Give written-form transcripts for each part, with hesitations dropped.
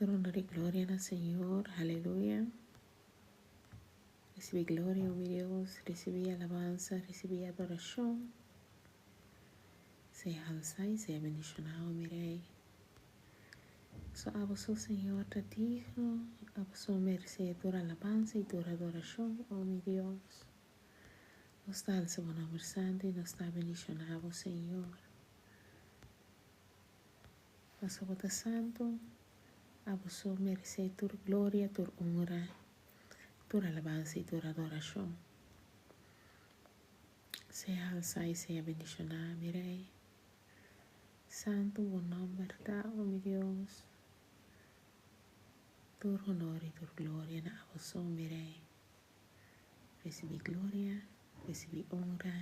Tur honor i gloria na Señor. Aleluya. Risibí gloria, o mi Dios. Risibí alabansa, risibí adorashon. Sea alsá i sea bendishoná, o mi Rei. So abo so, Señor, ta digno. Abo so meresé tur alabansa i tur adorashon, o mi Dios. Nos ta alsa bo nomber santu i nos ta bendishoná bo, Señor. Pasobra bo ta santu, abo so meresé tur gloria, tur honra, tur alabansa i tur adorashon. Sea alsá i sea bendishoná, mi Rei. Santu bo nòmber ta, o mi Dios. Tur honor i tur gloria na abo so, mi Rei. Risibí gloria, risibí honra,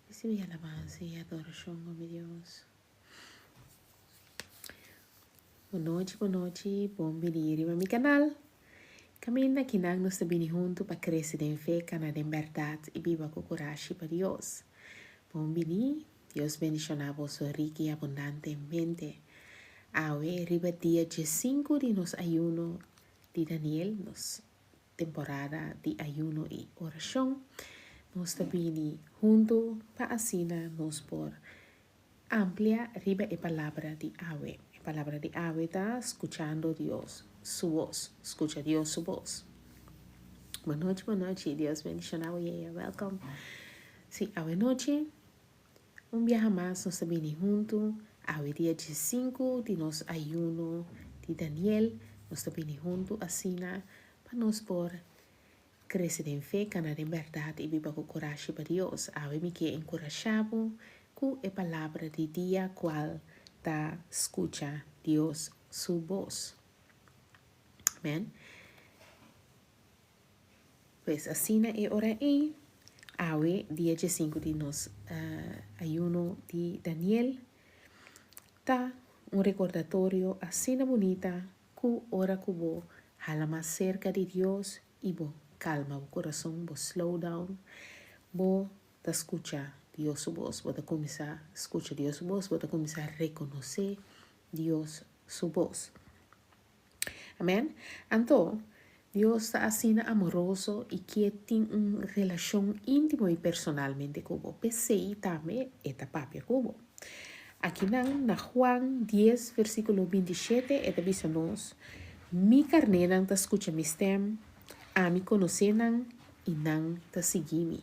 risibí alabansa i adorashon, o mi Dios. Bon nochi, bon nochi, bon bini riba mi kanal. Kaminda kinan nos ta bini huntu pa krese den fe, kana den bèrdat i biba ku kurashi pa Dios. Bon bini, Dios bendishoná boso riki i abundantemente. Awe riba dia diesinku di nos ayuno di Daniel, nos temporada di ayuno i orashon, nos ta bini huntu pa asina nos por Amplia riba e palabra di awe. E palabra di awe ta skuchando Dios su bos. Skucha Dios su bos. Bon nochi, bon nochi. Dios bendiciona bo yeya. Welcome. Si, awe nochi, un biaha mas nos ta bini huntu. Awe dia diesinku di nos ayuno di Daniel. Nos ta bini huntu asina pa nos por Krese den fe, kana den bèrdat i biba ku kurashi pa Dios. Awe mi ke enkurashá bo ku e palabra di dia kual ta skucha Dios su bos. Amèn. Pues asina e ora ei, awe dia diesinku di nos ayuno di Daniel ta un rekordatorio asina bunita Ku ora ku bo hala mas serka di Dios i bo kalma bo kurason, bo slow down, bo ta skucha Dios su bos. Bo ta kuminsá skucha Dios su bos, bo ta kuminsá rekonosé Dios su bos. Amen. Anto, Dios ta asina amoroso i ke tin un relashon íntimo i personalmente ku bo. P'esei tambe e ta papia ku bo. Akinan na Juan dies versíkulo bintishete e ta bisa nos, Mi karnénan ta skucha mi stèm, ami konosé nan i nan ta sigui mi.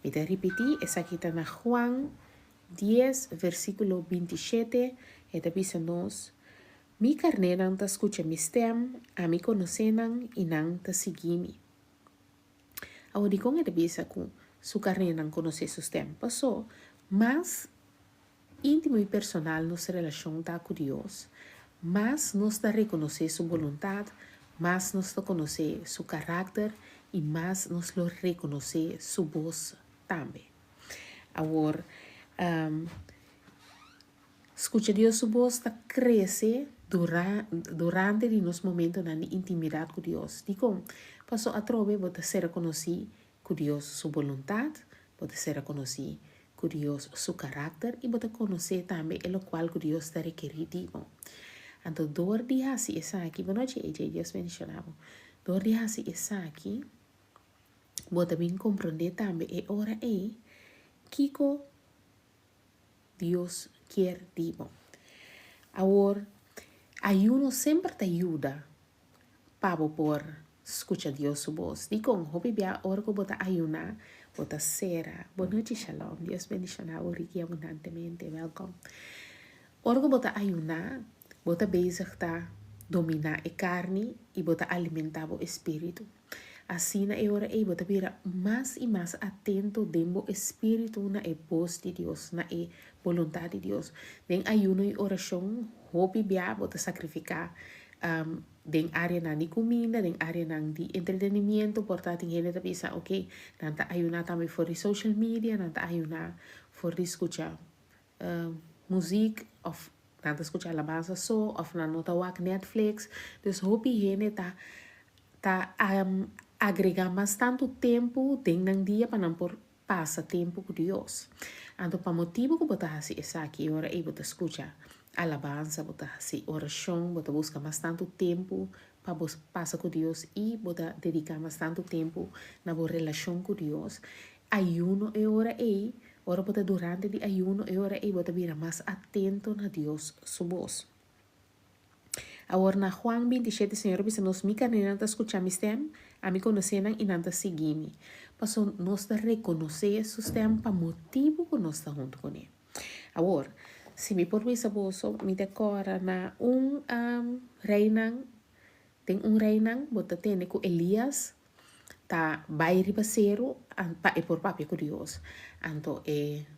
Mi ta ripití, esaki ta na Juan dies versíkulo bintishete, e ta bisa nos, Mi karnénan ta skucha mi stèm, ami konosé nan i nan ta sigui mi. Awor dikon e ta bisa ku su karnénan konosé su stèm? Pasó mas íntimo i personal nos relashon ta ku Dios, mas nos ta rekonosé su boluntat, mas nos ta konosé su karakter i mas nos lo rekonosé su bos tambe. Awor, Skucha Dios su bos ta krese durante di nos momentonan di intimidat ku Dios. Dikon? Paso atrobe bo ta ser konosí ku Dios su boluntat, bo ta ser konosí ku Dios su karakter i bo ta konosé tambe e lokual ku Dios ta rekerí di bo. Anto dor di hasi esaki, bo nochi AJ, Dios bendishoná bo. Dor di hasi esaki, bo ta bin komprondé tambe e ora ei kiko Dios kier di bo. Awor, ayuno semper ta yuda pa bo por skucha Dios su bos. Dikon? Hopi bia ora ku bo ta ayuná, bo ta sera. Bon nochi Shalom. Dios bendishoná bo riki abundantemente. Welkom. Ora ku bo ta ayuná, bo ta bezig ta dominá e karni i bo ta alimentá bo espíritu. Asina e ora ei bo ta bira mas i mas atento den bo espíritu na e bos di Dios, na e boluntat di Dios. Den ayuno i orashon hopi bia bo ta sakrifiká den áreanan di kuminda, den áreanan di entretenimiento. Por ta tin hende ta bisa, oke, nan ta ayuná tambe for di social media, nan ta ayuná for di skucha muzik òf nan ta skucha alabansa so òf nan no ta wak Netflix. Dus hopi hende ta ta agregá mas tantu tempu den nan dia pa nan por pasa tempu ku Dios. Anto pa motibu ku bo ta hasi esaki e ora ei bo ta skucha. alabansa, bo ta hasi orashon, bo ta buska mas tantu tempu pa bo pasa ku Dios i bo ta dediká mas tantu tempu na bo relashon ku Dios. Ayuno e ora ei, ora bo ta durante di ayuno e ora ei bo ta bira mas atento na Dios su bos. Awor na Juan 27 Señor a bisa nos, Mi karnénan ta skuchá mi stèm, ami konosé nan i nan ta sigui mi. Pasobra nos ta rekonosé su stèm pa motibu ku nos ta huntu kuné. Awor, si mi por bisa boso, mi ta kòrda na un reinan, den un reinan bo ta tende ku Elias ta bai riba seru pa e por papia ku Dios. Anto e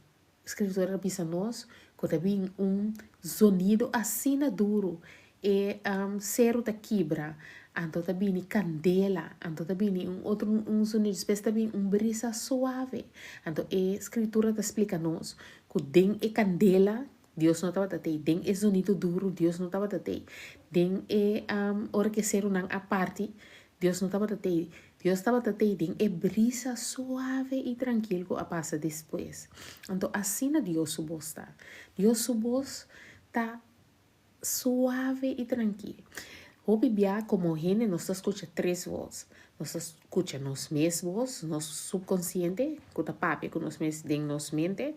Skritura ta bisa nos ku ta bin un zonido asina duru, e seru ta kibra, anto ta bini kandela, anto ta bini un otro un zonido, despues ta bin un brisa suave. Anto e Skritura ta splika nos ku den e kandela Dios no tabata tei, den e zonido duru Dios no tabata tei, den e ora ku e serunan a parti Dios no tabata tei. Dios tabata tei den e brisa suave i trankil ku a pasa despues. Anto asina Dios su bos ta. Dios su bos ta suave i trankil. Hopi bia komo hende nos ta skucha tres bos. Nos ta skucha nos mes bos, nos subkonsiente ku ta papia ku nos mes den nos mente.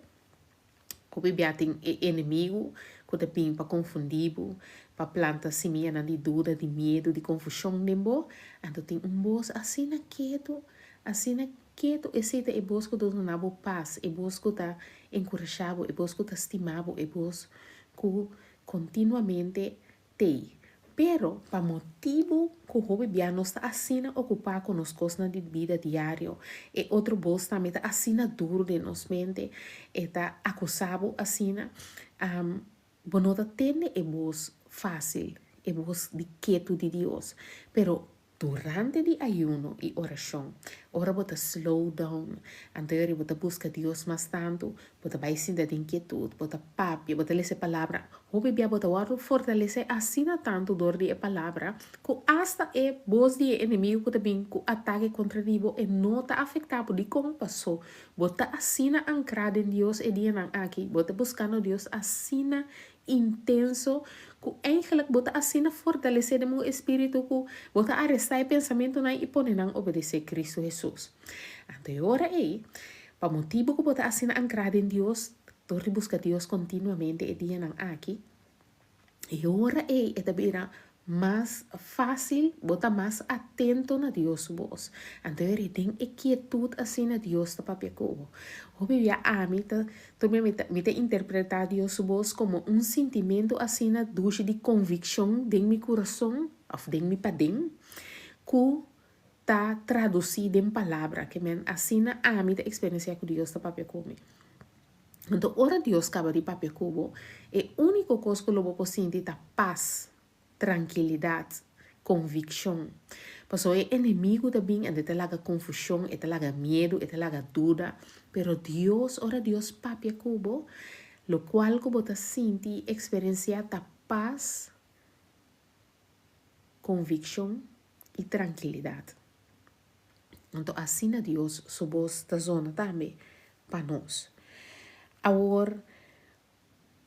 Hopi bia tin e enemigu ku ta bin pa konfundí bo, pa planta simianan di duda, di miedu, di konfushon den bo. Anto tin un bos asina ketu, asina ketu. Esei ta e bos ku ta duna bo pas, e bos ku ta enkurashá bo, e bos ku ta stima bo, e bos ku kontinuamente Tei. Pero, pa motibu ku hopi bia nos ta asina okupá ku nos kosnan di bida diario, e otro bos tambe ta asina duru den nos mente, e ta akusá bo asina, bo no ta tende e bos fásil, e bos di ketu di Dios. Pero Durante di ayuno i orashon, ora bo ta slow down, anto yori bo ta buska Dios mas tantu, bo ta bai sinta den kietut, bo ta papia, bo ta lesa e palabra, hopi bia bo ta wòrdu fortalesé asina tantu dor di e palabra, ku asta e bos di e enemigu ku ta bin ku atake kontra di bo, e no ta afektá bo. Dikon? Pasó bo ta asina ankrá den Dios e dianan aki, bo ta buskando Dios asina intenso ku eigenlijk bo ta asina fortalesé den bo espíritu ku bo ta arestá e pensamentunan i pone nan obedesé Cristo Hesus. Anto e ora ei, pa motibu ku bo ta asina ankrá den Dios dor di buska Dios kontinuamente e dianan aki, e ora ei e ta bira mas fásil, bo ta mas atento na Dios su bos. Anto e den e kietut asina Dios ta papia ku bo. Hopi bia ami ta tur bia mi ta mi ta interpretá Dios su bos komo un sintimentu asina dushi di konvikshon den mi kurason òf den mi paden ku ta tradusí den palabra ke men asina ami ta eksperensiá ku Dios ta papia ku mi. Anto ora Dios kaba di papia ku bo, e úniko kos ku lo bo por sinti ta pas, trankilidat, konvikshon. Pasobra e enemigu ta bin anto e ta laga konfushon, e ta laga miedu, e ta laga duda. Pero Dios, ora Dios papia ku bo, lokual ku bo ta sinti i eksperensiá ta pas, konvikshon i trankilidat. Anto asina Dios su bos ta zona tambe pa nos. Awor,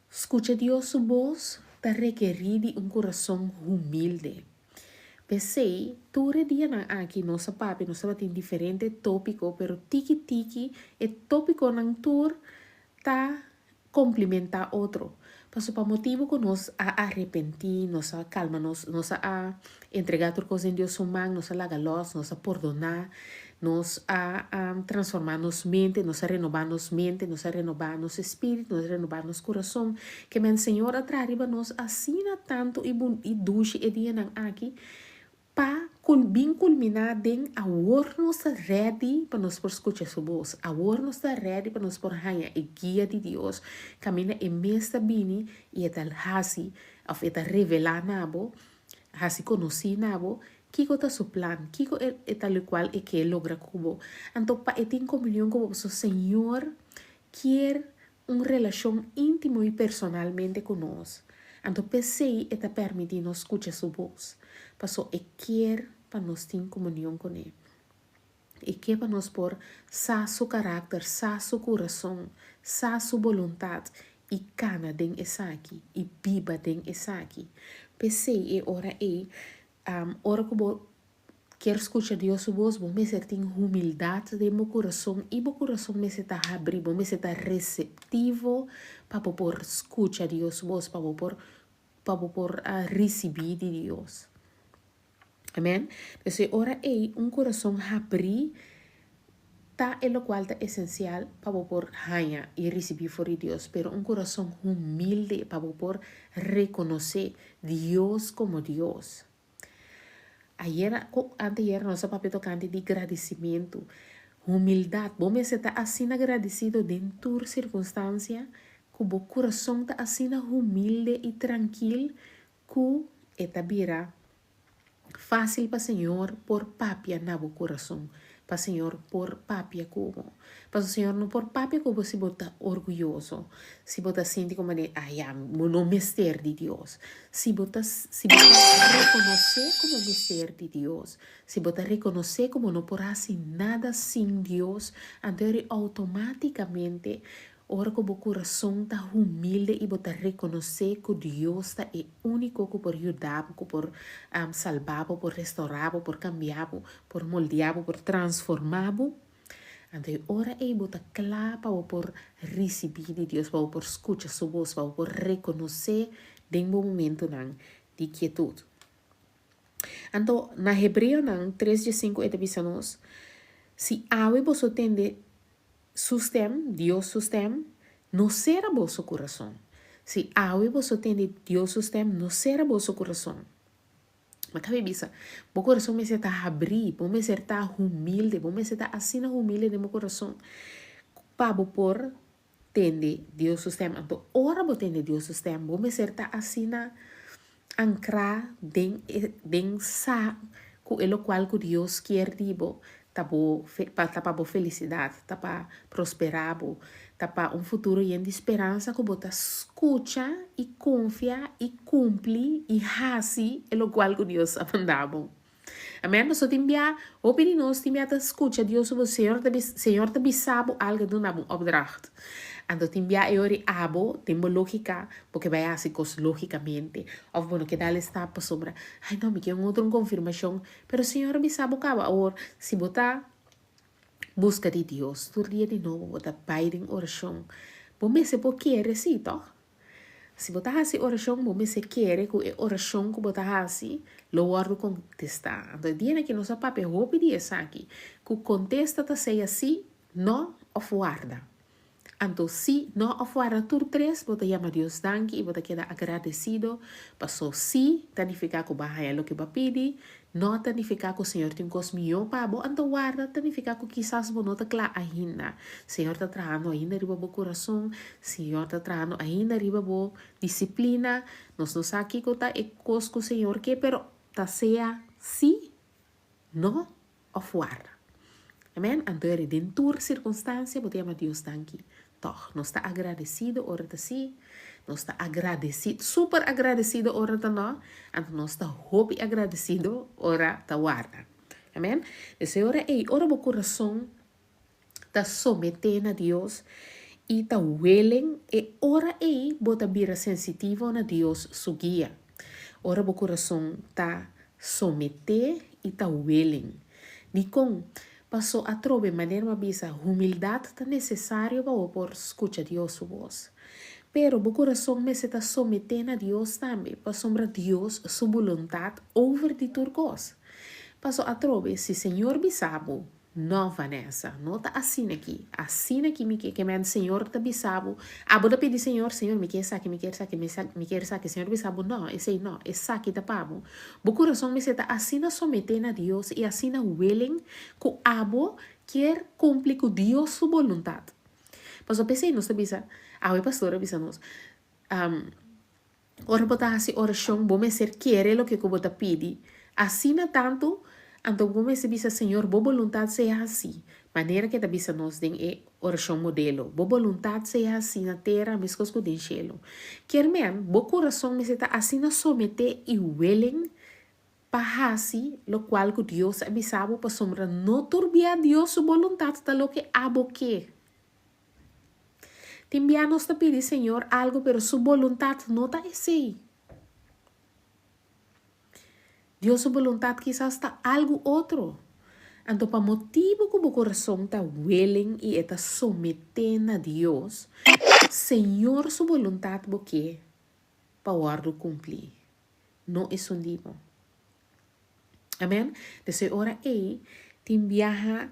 skucha Dios su bos ta rekerí di un kurason humilde. P'esei, tur e dianan aki nos a papia, nos tabatin diferente tópiko, pero tiki tiki e tópikonan tur ta komplimentá otro. Pasobra pa motibu ku nos a arepentí, nos a kalma nos, nos a entregá tur kos den Dios su man, nos a laga lòs, nos a pordoná, nos a transformá nos mente, nos a renobá nos mente, nos a renobá nos espíritu, nos a renobá nos kurason, ke men Señor a traha riba nos asina tantu i i dushi e dianan aki, Pa bin kulminá den awor nos ta ready pa nos por skucha su bos. Awor nos ta ready pa nos por haña e guia di Dios kaminda e mes ta bini i e ta hasi òf e ta revelá na bo, hasi konosí na bo kiko ta su plan, kiko e ta lokual e ke logra ku bo. Anto pa e tin komunion ku bo pasobra Señor kier un relashon íntimo i personalmente ku nos, anto p'esei e ta permití nos skucha su bos, pasó e kier pa nos tin komunion kuné. E ke pa nos por sa su karakter, sa su kurason, sa su boluntat. i kana den esaki i biba den esaki. P'esei e ora ei, ora ku bo kier skucha Dios su bos, bo mester tin humildat den bo kurason i bo kurason mester ta habrí, bo mester ta reseptivo pa bo por skucha Dios su bos, pa bo por pa bo por risibí di Dios. Amen. Pues e ora ei un kurason habrí ta e lokual ta esensial pa bo por haña i risibí for di Dios, pero un kurason humilde pa bo por rekonosé Dios komo Dios. Ayer ku anteayer nos a papia tokante di gradisimentu. Humildat, bo mester ta asina gradisido den tur sirkunstansia ku bo kurason ta asina humilde i trankil ku e ta bira fásil pa Señor por papia na bo kurason, pa Señor por papia ku bo. Pasobra Señor no por papia ku bo si bo ta orguyoso, si bo ta sinti komo di, ah ya, bo no mester di Dios. Si bo ta si bo ta rekonosé ku bo mester di Dios, si bo ta rekonosé ku bo no por hasi nada sin Dios, anto eri outomátikamente Ora ku bo kurason ta humilde i bo ta rekonosé ku Dios ta e úniko ku por yuda bo, ku por salba bo, por restourá bo, por kambia bo, por moldeá bo, por transformá bo, anto e ora ei bo ta kla pa bo por risibí di Dios, pa bo por skucha su bos, pa bo por rekonosé den bo momentunan di kietut. Anto, na Hebreonan tres diesinku e ta bisa nos, Si awe boso tende Su stem, Dios su stem, no sera boso kurason. Si awe boso tende Dios su stem, no sera boso kurason. Ma ta bisa, bo kurason mester ta habrí, bo mester ta humilde, bo mester ta asina humilde den bo kurason pa bo por tende Dios su stem. Anto ora bo tende Dios su stem, bo mester ta asina ankrá den e den sa ku e lokual ku Dios kier di bo ta bo ta pa bo felisidat, ta pa prosperá bo, ta pa un futuro yen di speransa ku bo ta skucha i konfia i kumpli i hasi e lokual ku Dios a manda bo. Amen. Pasobra tin bia, hopi di nos tin bia ta skucha Dios su bos, Señor ta bisa, Señor ta bisa bo algu, duna bo un opdracht. Anto tin bia e ora di abo, den bo lógika, bo ke bai hasi kos lógikamente, òf bo no ke dal e stap pasobra, ai no, mi ke un otro un konfirmashon. Pero Señor a bisa bo kaba. Awor, si bo ta buska di Dios tur dia di nobo, bo ta bai den orashon, bo mester por kere si, tòg? Si bo ta hasi orashon, bo mester kere ku e orashon ku bo ta hasi lo wòrdu kontestá. Anto e dianan aki nos a papia hopi di esaki, ku kontesta ta sea sí, nò òf warda. Anto sí, nò òf warda tur tres bo ta yama Dios danki i bo ta keda agradesido, paso sí ta nifiká ku bo a haña loke bo a pidi, Nò ta nifiká ku Señor tin un kos mihó pa bo, anto warda ta nifiká ku kisas bo no ta kla ainda. Señor ta trahando ainda riba bo kurason, Señor ta trahando ainda riba bo disiplina. Nos no sa kiko ta e kos ku Señor ke, pero ta sea sí, nò òf warda. Amen. Anto eri den tur sirkunstansia bo ta yama Dios danki. Tòg, nos ta agradesido ora ta sí, nos ta agradesido, super agradesido ora ta nò, anto nos ta hopi agradesido ora ta warda. Amen. Des e ora ei, ora bo kurason ta someté na Dios i ta willing, e ora ei bo ta bira sensitivo na Dios su guia. Ora bo kurason ta someté i ta willing. Dikon? Paso atrobe, manera mi a bisa, humildat ta nesesario pa bo por skucha Dios su bos. Pero bo kurason mester ta someté na Dios tambe, pasobra Dios su boluntat over di tur kos. Paso atrobe, si Señor bisa bo, No, Vanessa, no ta asina aki. Asina ki mi ke, ke men Señor ta bisa bo, abo ta pidi Señor, Señor, mi ke esaki, mi ke esaki, mi ke esaki. Señor bisa bo, no, esei no, esaki ta pa bo. Bo kurason mester ta asina someté na Dios i asina willing ku abo kier kumpli ku Dios su boluntat. Pasobra p'esei nos ta bisa, awe pastor a bisa nos, Ora bo ta hasi orashon, bo mester kere loke ku bo ta pidi. Asina tantu, anto bo mester bisa, Señor, bo boluntat sea hasí, manera ku e ta bisa nos den e orashon modelo, Bo boluntat sea hasí na tera meskos ku den shelu. Kier men, bo kurason mester ta asina someté i willing pa hasi lokual ku Dios a bisa bo, pasobra no tur bia Dios su boluntat ta loke abo ke. Tin bia nos ta pidi Señor algu pero su boluntat no ta esei. Dios su boluntat kisas ta algu otro. Anto pa motibu ku bo kurason ta willing i e ta someté na Dios, Señor su boluntat bo ke pa wòrdu kumplí, no esun di bo. Amen. Des e ora ei, tin biaha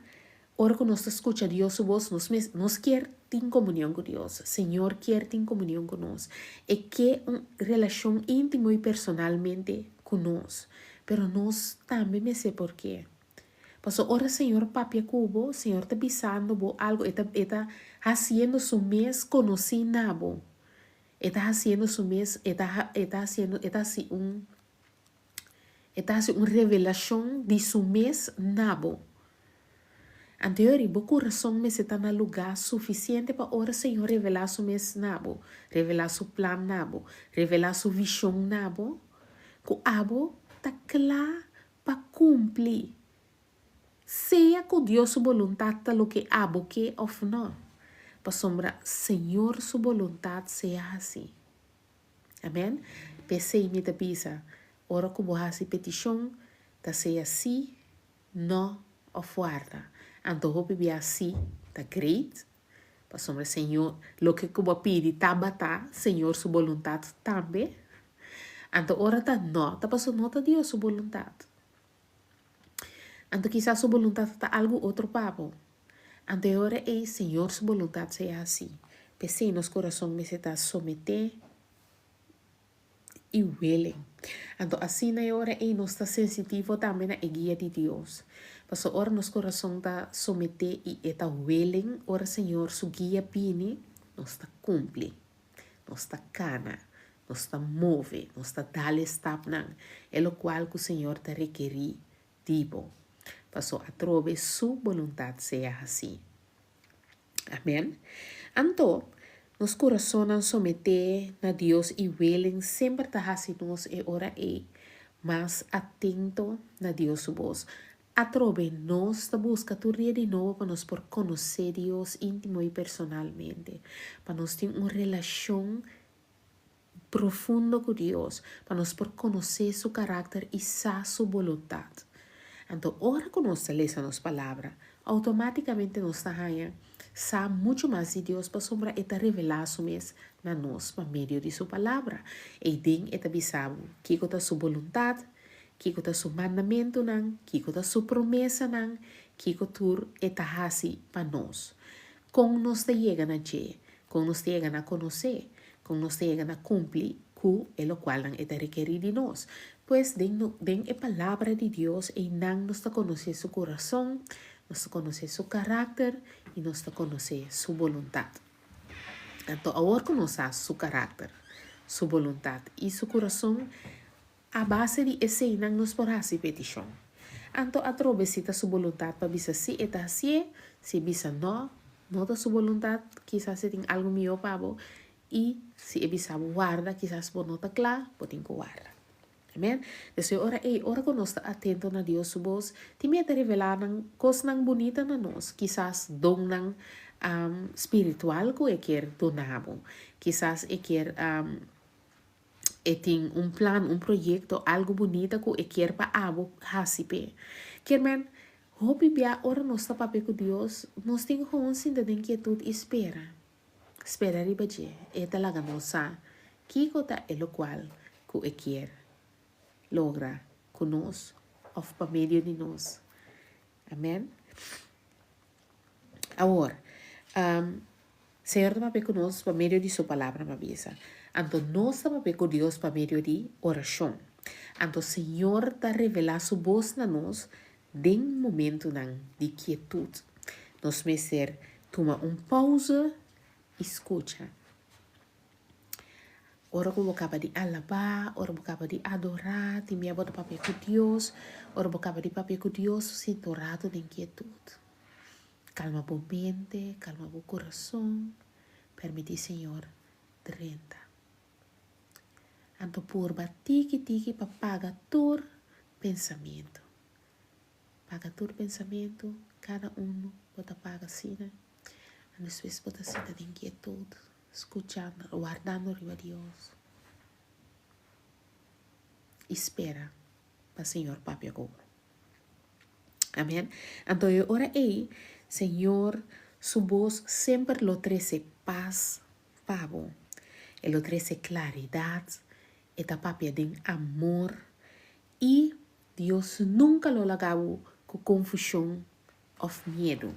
ora ku nos ta skucha Dios su bos, nos mes, nos kier tin komunion ku Dios. Señor kier tin komunion ku nos. E ke un relashon íntimo i personalmente ku nos. Pero nos tambe mester por ke. Pasobra ora Señor papia ku bo, Señor ta bisando bo algu, e ta, e ta hasiendo su mes konosí na bo. E ta hasiendo su mes, e ta, e ta hasiendo, e ta hasi un. E ta hasi un revelashon di su mes na bo. Anto yori, bo kurason mester ta na lugá sufisiente pa ora Señor revelá su mes na bo, revelá su plan na bo, revelá su vishon na bo, ku abo ta kla pa kumpli, sea ku Dios su boluntat ta loke abo ke òf nò, pasobra Señor su boluntat sea hasí. Amen. P'esei mi ta bisa, ora ku bo hasi petishon, ta sea sí, nò òf warda. Anto hopi bia sí ta great, pasobra Señor, loke ku bo a pidi tabata Señor su boluntat tambe. Anto ora ta nò, ta pasobra no ta Dios su boluntat. Anto kisas su boluntat ta algu otro pa bo. Anto e ora ei Señor su boluntat sea hasí. P'esei nos kurason mester ta someté i willing. Anto asina e ora ei nos ta sensitivo tambe na e guia di Dios. Pasobra ora nos kurason ta someté i e ta willing, ora Señor su guia bini, nos ta kumpli. Nos ta kana, nos ta move, nos ta dal e stapnan, e lokual ku Señor ta rekerí di bo. Paso atrobe Su boluntat sea hasí. Amèn. Anto, nos kurasonnan someté na Dios i welen semper ta hasi nos e ora ei mas atento na Dios su bos. Atrobe nos ta buska tur dia di nobo pa nos por konosé Dios íntimo i personalmente, pa nos tin un relashon profundo ku Dios, pa nos por konosé su karakter i sa su boluntat. Anto ora ku nos ta lesa nos Palabra, outomátikamente nos ta haña sa muchu mas di Dios pasobra e ta revelá su mes na nos pa medio di su Palabra. Eiden e ta bisa bo kiko ta su boluntat, Kiko ta su mandamentunan? Kiko ta su promesanan? Kiko tur e ta hasi pa nos? Kon nos ta yega na dje? Kon nos ta yega na konosé? Kon nos ta yega na kumpli ku e lokualnan e ta rekerí di nos? Pues den den e Palabra di Dios einan nos ta konosé su kurason, nos ta konosé su karakter i nos ta konosé su boluntat. Anto awor ku nos sa su karakter, su boluntat i su kurason, A base di eseinan nos por hasi petishon. Anto atrobe si ta su boluntat pa bisa si e ta hasié, si e bisa nò, no ta su boluntat, kisas e tin algu mihó pa bo, i si e bisa bo warda, kisas bo no ta kla, bo tin ku warda. Amen. Despues ora ei, ora ku nos ta atento na Dios su bos, tin mester ta revelá nan kosnan bunita na nos, kisas donnan spiritual ku e kier duna bo, kisas e kier E tin un plan, un proyekto, algu bunita ku e kier pa abo hasi p'e. Kier men, hopi bia ora nos ta papia ku Dios, nos tin gewoon sinta den kietut i spera. Spera riba dje. E ta laga nos sa kiko ta e lokual ku e kier logra ku nos òf pa medio di nos. Amen. Awor, Señor ta papia ku nos pa medio di Su Palabra, mi a bisa. Anto nos ta papia ku Dios pa medio di orashon. Anto Señor ta revelá Su bos na nos den momentunan di kietut. Nos mester tuma un pauze i skucha. Ora ku bo kaba di alabá, ora bo kaba di adorá, tin bia bo ta papia ku Dios. Ora bo kaba di papia ku Dios, sinta un ratu den kietut. Kalma bo mente, kalma bo kurason, permití Señor drenta. Anto purba tiki tiki pa paga tur pensamentu. Paga tur pensamentu, kada unu bo ta paga asina. Despues bo ta sinta den kietut. Skuchando, wardando riba Dios. I spera pa Señor papia ku bo. Amen. Anto e ora ei, Señor su bos semper lo trese pas pa bo. E lo trese klaridat, e ta papia den amor i Dios nunka lo laga bo ku konfushon òf miedu.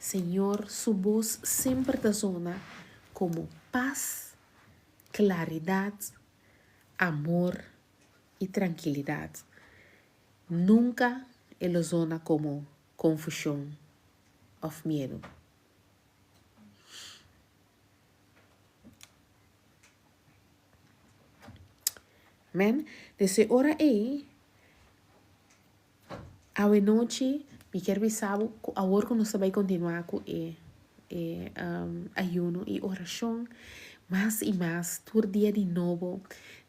Señor su bos semper ta zona komo pas, klaridat, amor i trankilidat. Nunka e lo zona komo konfushon òf miedu. Amen. Desde ora ei, awe nochi, mi kier bisa bo ku awor ku nos ta bai kontinuá ku e e ayuno i orashon, mas i mas tur dia di nobo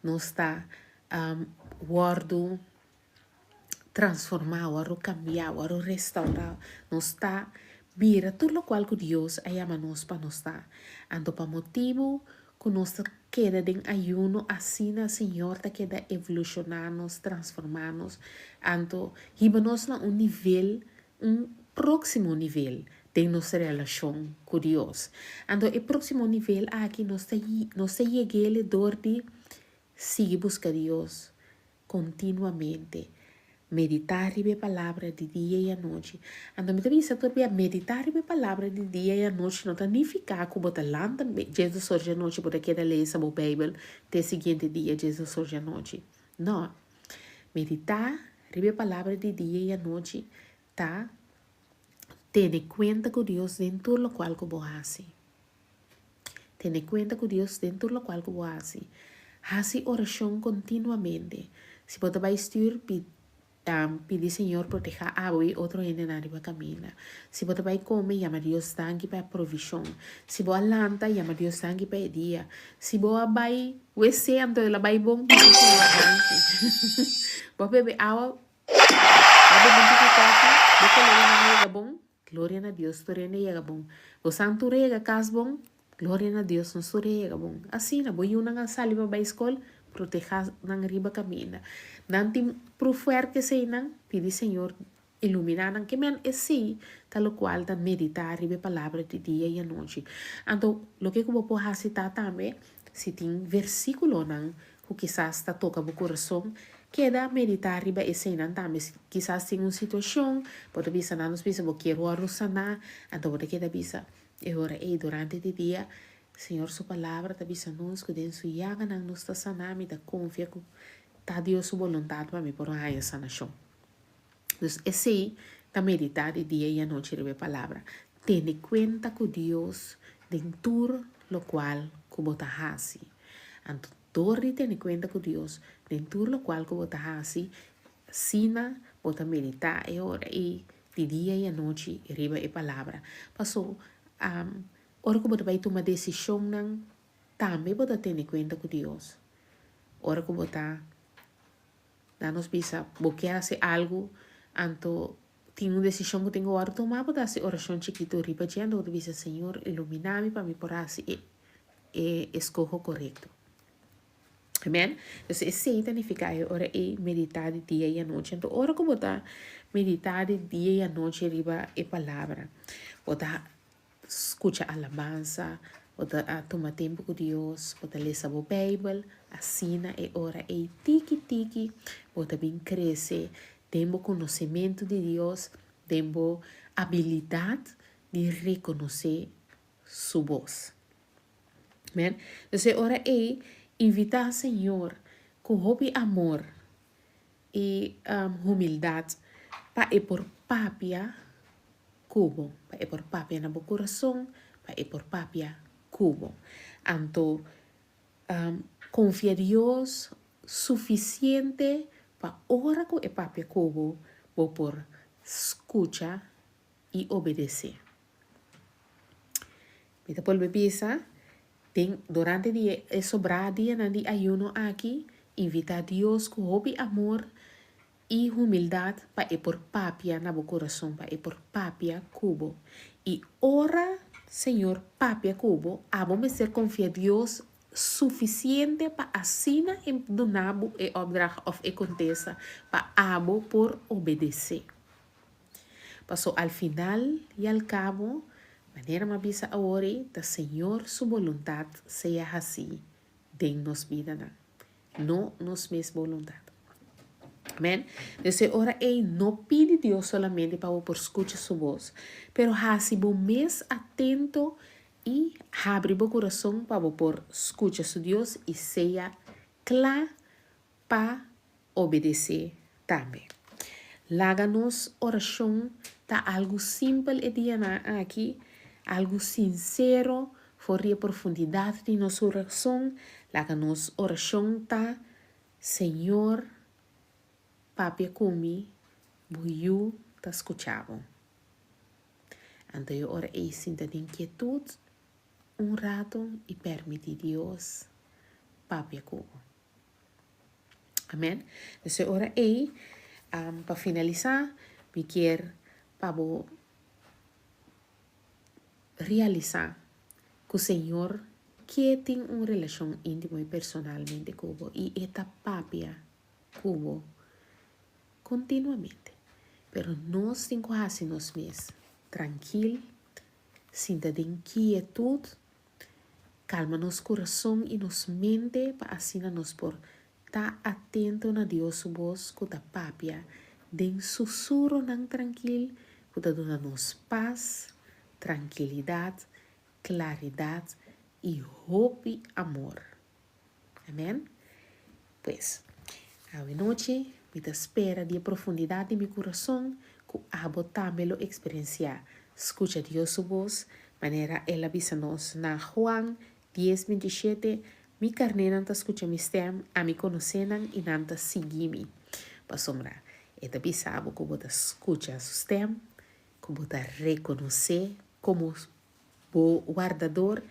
nos ta wòrdu transformá, wòrdu kambiá, wòrdu restaurá. Nos ta bira tur lokual ku Dios a yama nos pa nos ta. Anto pa motibu ku nos ta keda den ayuno asina Señor ta keda evolushoná nos, transformá nos, anto hiba nos na un nivel, un próksimo nivel den nos relashon ku Dios. Anto e próksimo nivel aki nos ta nos ta yeg'el dor di sigui buska Dios, Kontinuamente meditá riba e Palabra di dia i anochi. Anto mi ta bisa tur bia, meditá riba e Palabra di dia i anochi no ta nifiká ku bo ta lanta djesdos or di anochi bo ta keda lesa bo Beibel te e siguiente dia djesdos or di anochi. No. Meditá riba e Palabra di dia i anochi ta tene kuenta ku Dios den tur lokual ku bo hasi. Tene kuenta ku Dios den tur lokual ku bo hasi. Hasi orashon kontinuamente. Si bo ta bai stür, pidi Señor protehá abo i otro hendenan riba kaminda. Si bo ta bai kome, yama Dios danki pa e provishon. Si bo a lanta, yama Dios danki pa e dia. Si bo a bai wc anto el a bai bon, bisa Señor danki. Bo a bebe awa, bo a bebe un tiki kòfi, bo koleganan a yega bon, Gloria na Dios tur hende yega bon. Bo san tur yega kas bon? Gloria na Dios nos tur yega bon. Asina, bo yunan a sali pa bai skol, proteha nan riba kaminda. Nan tin proefwerk eseinan, pidi Señor ilumina nan. Ke men esei ta lokual ta medita riba e palabra di dia i anochi. Anto, loke ku bo por hasi ta tambe, si tin versikulonan ku kisas ta toka bo kurason, keda meditá riba eseinan tambe. Si kisas tin un situashon, bo ta bisa nan nos bisa bo kier wòrdu saná, anto bo ta keda bisa e ora ei durante di dia, Señor su Palabra ta bisa nos ku den su yaganan nos ta saná, mi ta konfia ku ta Dios su boluntat pa mi por haña sanashon. Dus esei ta meditá di dia i anochi riba e Palabra. Tene kuenta ku Dios den tur lokual ku bo ta hasi. Anto dor di tene kuenta ku Dios den tur lokual ku bo ta hasi, asina bo ta meditá e ora ei di dia i anochi riba e Palabra. Paso, ora ku bo ta bai tuma desishonnan, tambe bo ta tene kuenta ku Dios. Ora ku bo ta Na nos bisa, bo ke hasi algu, anto tin un desishon ku tin ku wòrdu tumá, bo ta hasi orashon chikitu riba dje, anto bo ta bisa, Señor, iluminá mi pa mi por hasi e e eskoho korekto. Amen. Entonces esei ta nifiká e ora ei meditá di dia i anochi. Anto ora ku bo ta meditá di dia i anochi riba e palabra, bo ta Skucha alabansa, bo ta tuma tempu ku Dios, bo ta lesa bo Beibel, asina e ora ei tiki tiki bo ta bin krese den bo konosementu di Dios, den bo abilidat di rekonosé su bos. Amen. Entonces e ora ei invitá Señor ku hopi amor i humildat pa e por papia ku bo, pa e por papia na bo kurason, pa e por papia ku bo. Anto, konfia Dios sufisiente pa ora ku e papia ku bo, bo por skucha i obedesé. Mi ta bolbe bisa, den durante di e sobrá dianan di ayuno aki, invitá Dios ku hopi amor i humildat pa e por papia na bo kurason, pa e por papia ku bo. I ora. Señor papia ku bo, abo mester konfia Dios sufisiente pa asina e duna bo e opdracht òf e kontesta pa abo por obedesé. Paso al final i al kabo, manera mi a bisa awor ei, ta Señor su boluntat sea hasí den nos bidanan, no nos mes boluntat. Amen. Des e ora ei no pidi Dios solamente pa bo por skucha su bos, pero hasi bo mes atento i habri bo kurason pa bo por skucha su Dios i sea kla pa obedesé tambe. Laga nos orashon ta algu simpel e dianan aki, algu sinsero for di e profundidat di nos kurason. Laga nos orashon ta, Señor, papia ku mi, bo yu ta skucha bo. Anto e ora ei sinta den kietut un rato i permití Dios papia ku bo. Amen. Dus e ora ei, pa finalisá, mi kier pa bo realisá ku Señor ke tin un relashon íntimo i personalmente ku bo i e ta papia ku bo kontinuamente. Pero nos tin ku hasi nos mes trankil, sinta den kietut Kalma nos kurason i nos mente pa asina nos por ta atento na Dios su bos ku ta papia den susuronan trankil ku ta duna nos pas, trankilidat, klaridat i hopi amor. Amen. Pues, awe nochi mi ta spera di e profundidat di mi kurason ku abo tambe lo eksperensiá skucha Dios su bos manera El a bisa nos na Juan dies bintishete, Mi karnénan ta skucha mi stèm, ami konosé nan i nan ta sigui mi. Pasobra E ta bisa bo ku bo ta skucha Su stèm, ku bo ta rekonosé komo bo Wardador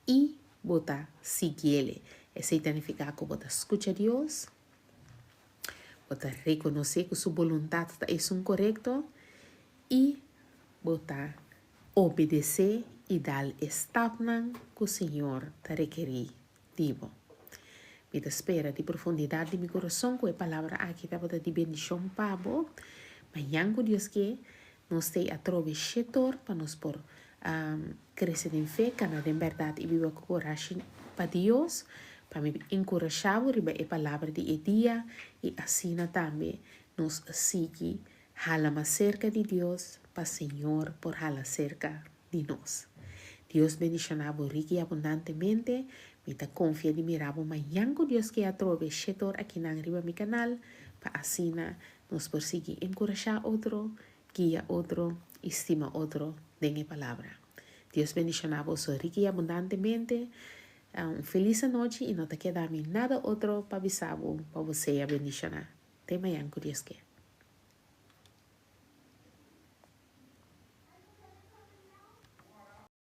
I bo ta siguiele. Esei ta nifiká ku bo ta skucha Dios, bo ta rekonosé ku su boluntat ta esun korekto i bo ta obedesé i dal e stapnan ku Señor ta rekerí di bo. Mi ta spera di profundidat di mi kurason ku e palabra aki tabata di bendishon pa bo. Mañan ku Dios ke, Nos t'ei atrobe shetor pa nos por krese den fe, kana den bèrdat i biba ku kurashi pa Dios. Pa mi enkurashá bo riba e palabra di e dia i asina tambe nos sigui hala mas serka di Dios pa Señor por hala serka di nos. Dios bendishoná bo rik i abundantemente. Mi ta konfia di mira bo mañan ku Dios ke atrobe shetor akinan riba mi kanal pa asina Nos por sigui enkurashá otro, guia otro i stima otro den e Palabra. Dios bendishoná boso riki i abundantemente. Un felis anochi i no ta keda mi nada otro pa bisa bo pa bo sea bendishoná. Te mañan ku Dios ke.